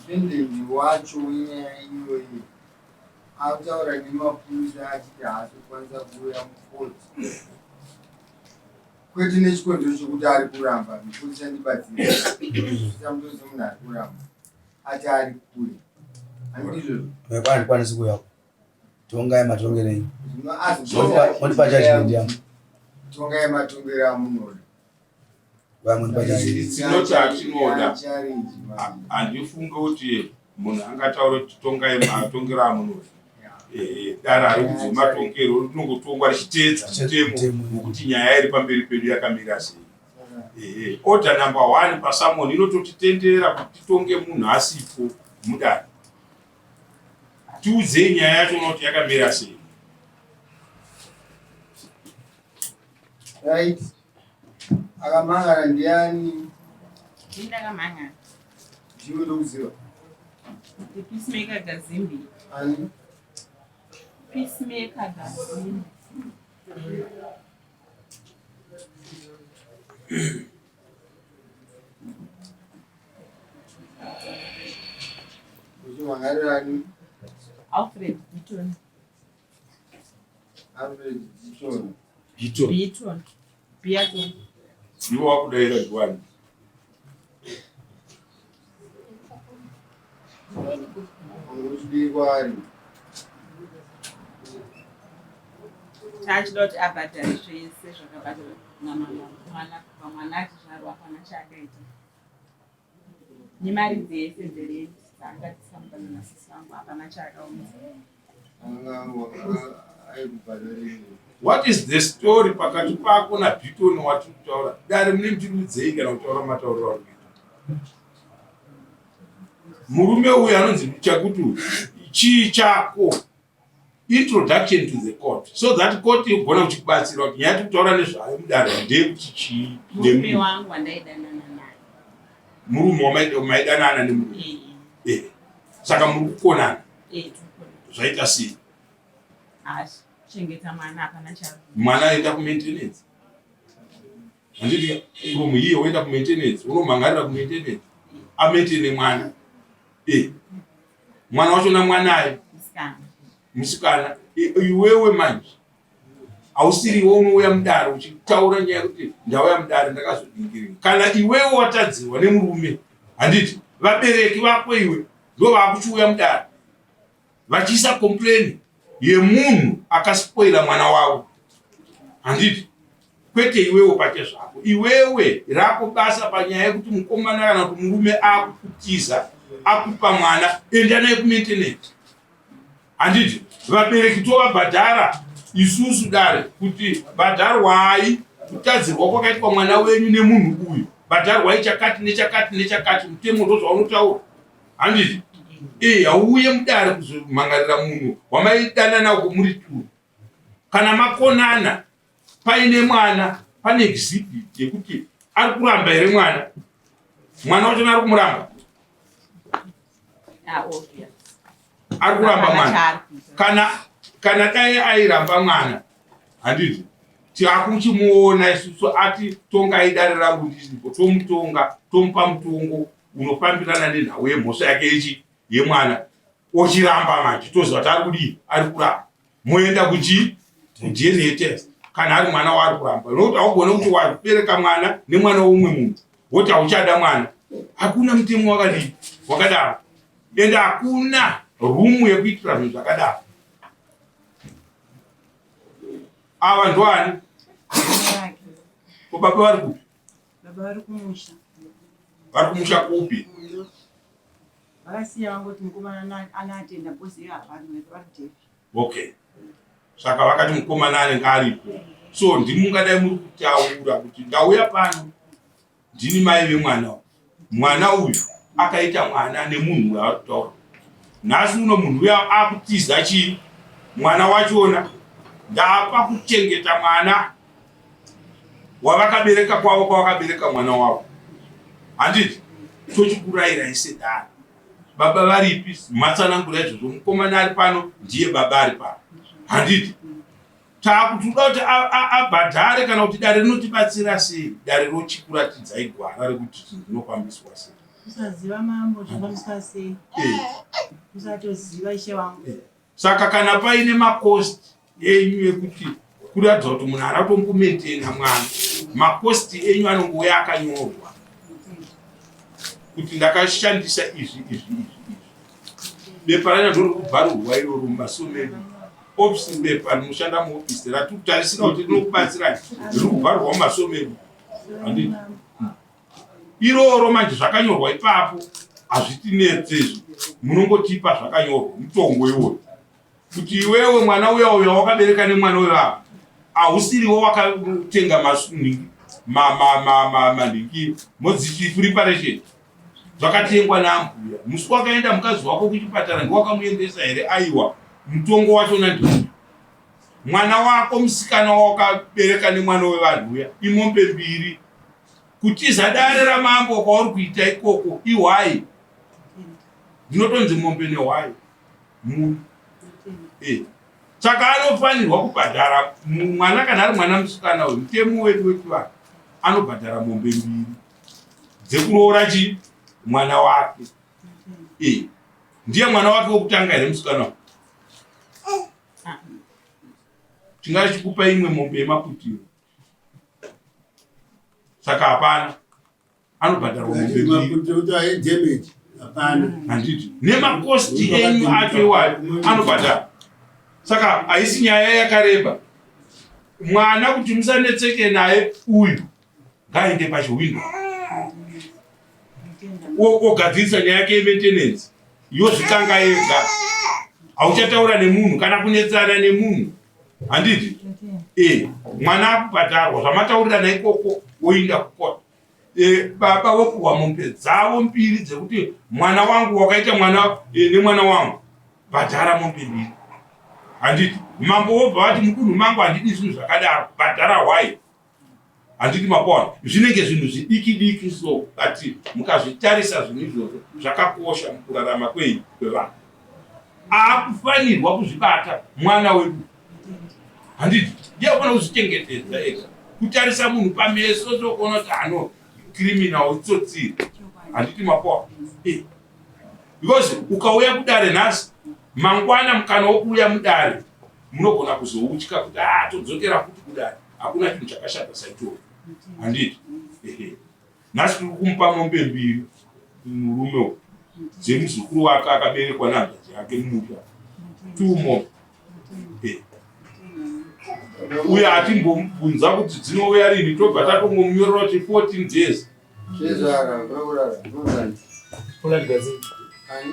Defendant wacho wenyaya iyoyi akutaura nemapurisa achiti haasi kukwanisa kuuya mukoti kwete nechikonzero chekuti ari kuramba mupurisa ndibatsire samutozi munhu ari kuramba ati ari kure handizvozvo handikwanisi kuuya tongai matongero enyu mondipa judgment yangu tongai matongero amunoda Tinoti atinoda handifunge kuti munhu angataure kuti tongai matongero amunoda eh, dare hari kudzi matongero rinongotongwa richiteedza mutemo wekuti nyaya iri pamberi pedu yakamira sei eh, order number one pasamoni inototitendera kuti titonge munhu asipo mudare tiudzei nyaya yacho unoti yakamira sei Right. Akamangara ndiani? Ndini ndakamangara. Ndiwe ndokuziva. The peacemaker Gazimbi. Ani? Peacemaker Gazimbi. Uchimangarira ani? Alfred Beaton. Alfred Beaton. Beaton. Beaton. Beaton. Iwe wakudaira ndiwani? Uchidii kwaari? Taachida kuti abhadhare zvese zvakabhadharwa namama mwana kubva mwana achizvarwa hapana chaakaita. Nemari dzese dzerent dzaanga achisambana nasisi vangu hapana chaakaunza. What is the story pakati pako naBeaton watiri kutaura? Dare mune mutiudzei kana kutaura matauriro ari kuita. Murume uyu anonzi Chakuti uyu chii chako? Introduction to the court so that court igona kuchikubatsira kuti nyaya tiri kutaura nezvayo mudare ndeyekuti chii Murume wangu wandaidanana naye. Murume wamaidanana nemurume. Eh. Eh. Saka muri kukonana. Eh, Zvaita sei? Chengeta mwana hapana charo. Mwana aenda kumaintenance. Handiti from here woenda kumaintenance, unomhangarira kumaintenance. Amaintaine mwana. Eh. Mwana wacho namwanaye. Musikana. Musikana. Iwewe manje. Hausiri iwe unouya mudare uchitaura nyaya yekuti ndauya mudare ndakazodingirira. Kana iwewe watadzirwa nemurume, handiti vabereki vako iwe ndo vakuchiuya mudare vachiisa complain yemunhu akaspoila mwana wavo, handiti? Kwete iwewe pake zvako. Iwewe rako basa panyaya yekuti mukomana kana kuti murume akukutiza akupa mwana, enda naye kumaintenance. Handiti vabereki tovabhadhara isusu dare kuti bhadharwai kutadzirwa kwakaitwa mwana wenyu nemunhu uyu, bhadharwai chakati nechakati nechakati, mutemo ndozvaunotaura. Handiti eh, hauuye mudare kuzomhangarira munhu wamaidanana uko muri two. Kana makonana paine mwana, pane exhibit yekuti ari kuramba here mwana, mwana wacho ari kumuramba, Ah, obvious. ari kuramba Hapana mwana. chaari kuita. Kana dai airamba mwana, handiti tiakuchimuona isusu ati tongai dare rangu ndiripo, tomutonga tomupa mutongo unofambirana nenhau yemhosva yake yechi yemwana. Ochiramba manje toziva kuti ari kudii, ari kuramba, moenda kuchi kuDNA test kana ari mwana waari kuramba. Nokuti haugone kuti wabereka mwana nemwana weumwe munhu woti hauchada mwana. Hakuna mutemo wakadii wakadaro, ende hakuna rumu yekuitira zvinhu zvakadaro. Ava ndoani? Ko baba vari kupi? Baba vari kumusha. Vari kumusha kupi? Vakasiya vangoti mukomana anatenda because iye hapana vari deaf. Okay. Saka vakati mukomana anenge aripo. So ndimungadai muri kutaura kuti ndauya pano ndini mai vemwana uyu. Mwana uyu akaita mwana nemunhu uyu ari kutaura. Nhasi uno munhu uya akutiza chii? Mwana wachona ndapa kuchengeta mwana wavakabereka kwavo kwavakabereka mwana wavo. Handiti? Tochikurairai sedare. Baba varipi? Matsanangura izvozvo. Mukomana ari pano ndiye baba ari pano. Handiti? Takutoda kuti abhadhare kana kuti dare rinotibatsira sei? Dare rochikuratidzai gwara rekuti zvinhu zvinofambiswa sei. Kusaziva mambo zvofambiswa sei. Kusatoziva ishe wangu. Saka kana paine makosti enyu ekuti kuratidza kuti munhu ara kutombomaintaina mwana, makosti enyu anongouya akanyorwa kuti ndakashandisa izvi izvi izvi izvi. Bepa racho ndori kubvarurwa iroro mumaso medu. Office bepa rinoshanda muofisi ratiri kutarisira kuti rinokubatsirai riri kubvarurwa mumaso medu. Handiti? Iroro manje zvakanyorwa ipapo hazvitinetse izvo, munongotipa zvakanyorwa mutongo iwoyo kuti iwewe mwana uya uya wakabereka nemwana uyo apa hausiriwo wakatenga manhingi modzichi preparation zvakatengwa naambuya musi wakaenda mukadzi wako kuchipatara ndiwakamuendesa here? Aiwa, mutongo wachona ndiuyu. Mwana wako musikana wakabereka nemwana wevanhu uya imombe mbiri. Kutiza dare ramambo kwauri kuita ikoko ihwai, ndinotonzi mombe nehwai munhu. Saka anofanirwa kubhadhara mwana kana ari mwana musikana uyu, mutemo wedu wechivanhu anobhadhara mombe mbiri dzekuroora chi mwana wake. Ndiye mwana wake wekutanga here musikana uyu? Tingari chikupa imwe mombe yemaputiro. Saka hapana anobhadharwa mombe mbiri. Handiti nemakosti enyu acho iwayo anobhadhara. Saka haisi nyaya yakareba. Mwana kuti musanetseke naye uyu ngaaende pachihwindo ogadzirisa nyaya yake yemaintenance yozvikanga ega. Hauchataura nemunhu kana kunetsana nemunhu. Handiti? Mwana akubhadharwa zvamataurirana ikoko woinda kukota. Baba vopuhwa mombe dzavo mbiri dzekuti mwana wangu wakaita mwana nemwana wangu bhadhara mombe mbiri. Handiti? Mambo wobva vati mudunhu mangu handidi zvinhu zvakadaro, bhadhara hwai. Handiti mapona? Zvinenge zvinhu zvidiki diki so, but mukazvitarisa zvinhu izvozvo zvakakosha mukurarama kwei kwevanhu. Aakufanirwa kuzvibata mwana wedu. Handiti? Ndiye akufanira kuzvichengetedza ega. Kutarisa munhu pameso so kuona kuti ano criminal itsotsi. Handiti mapona? Because ukauya kudare nhasi, mangwana mukana wokuuya mudare munogona kuzoutya kuti todzokera futi kudare. Hakuna chinhu chakashata saichocho. Handiti? Nhasi tiri kumupa mombe mbiri murume uyu dzemuzukuru wake akaberekwa nehanzvadzi yake mumusha. 2 mombe. Uye hatimbomubvunza kuti dzinouya rini, tobva tatongomunyorera kuti 14 days. Chezvara, vaurara, unozani. Polite guys.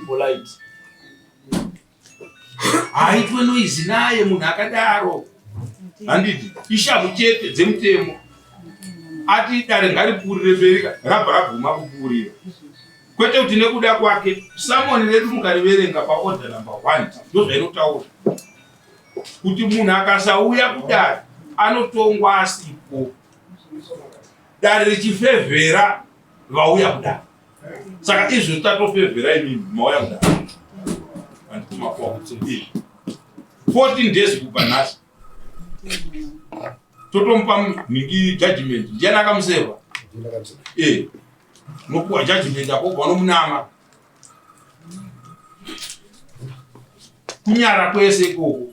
Polite. Haitwe noizi naye munhu akadaro. Handiti ishamhu chete dzemutemo. Ati dare ngaripfuurire mberi rabva rabvuma kupfuurira. Kwete kuti nekuda kwake. Samoni redu mukariverenga paorder number 1 ndozvainotaura. Kuti munhu akasauya kudare anotongwa asipo. Dare richifevhera vauya kudare. Saka izvo tatofevhera imimi mauya kudare. Handiti makuwa. 14 days kubva nhasi. Totomupa nhingi judgment. Ndiani akamuseva? Unopuwa judgment apo ubva unomunama. Kunyara kwese ikoko.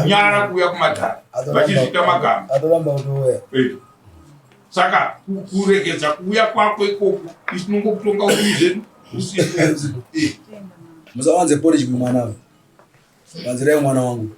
Kunyara kuuya kumadhara vachizviita magamba. Atoramba kutouya. Saka kuregedza kuuya kwako ikoko isu tinongokutonga uyu zvedu usiku. Musawanze porridge kumwana. Wanzirai mwana wangu.